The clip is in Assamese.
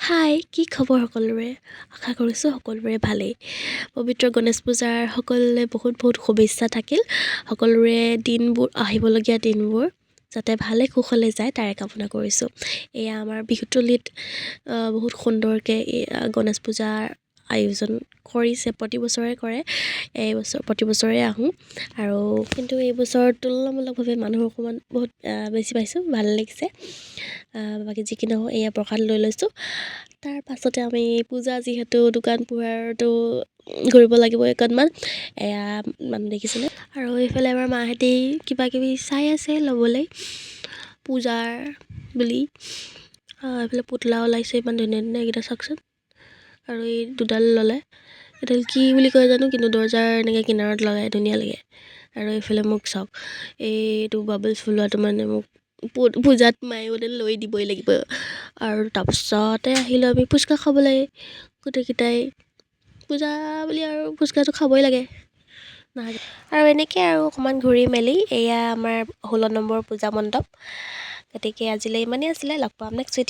হাই, কি খবৰ সকলোৰে? আশা কৰিছোঁ সকলোৰে ভালেই। পবিত্ৰ গণেশ পূজাৰ সকলোলৈ বহুত বহুত শুভেচ্ছা থাকিল। সকলোৰে দিনবোৰ, আহিবলগীয়া দিনবোৰ যাতে ভালে কুশলে যায়, তাৰে কামনা কৰিছোঁ। এয়া আমাৰ বিহুতলিত বহুত সুন্দৰকৈ এই গণেশ পূজাৰ আয়োজন কৰিছে। প্ৰতি বছৰে কৰে, এই বছৰ প্ৰতি বছৰে আহোঁ আৰু কিন্তু এইবছৰ তুলনামূলকভাৱে মানুহ অকণমান বহুত বেছি পাইছোঁ, ভাল লাগিছে। বাকী যি কি নহওক, এয়া প্ৰসাদ লৈ লৈছোঁ। তাৰ পাছতে আমি পূজা যিহেতু দোকান পোহাৰতো ঘূৰিব লাগিব অকণমান। এয়া মানুহ দেখিছেনে? আৰু এইফালে আমাৰ মাহঁতি কিবা কিবি চাই আছে ল'বলৈ পূজাৰ বুলি। এইফালে পুতলা ওলাইছে, ইমান ধুনীয়া ধুনীয়া এইকেইটা চাওকচোন। আৰু এই দুডাল ল'লে, এডাল কি বুলি কয় জানো, কিন্তু দৰ্জাৰ এনেকৈ কিনাৰত লগাই ধুনীয়া লাগে। আৰু এইফালে মোক চাওক, এইটো বাবলছ ফুলোৱাটো মানে মোক পূজাত মায়ে বোলে লৈ দিবই লাগিব। আৰু তাৰপিছতে আহিলোঁ আমি ফুচকা খাবলৈ গোটেইকেইটাই। পূজা বুলি আৰু ফুচকাটো খাবই লাগে। আৰু এনেকৈ আৰু অকণমান ঘূৰি মেলি এয়া আমাৰ 16 নম্বৰ পূজা মণ্ডপ। গতিকে আজিলৈ ইমানেই আছিলে, লগ পাম নেক্সট ভিডিঅ'ত।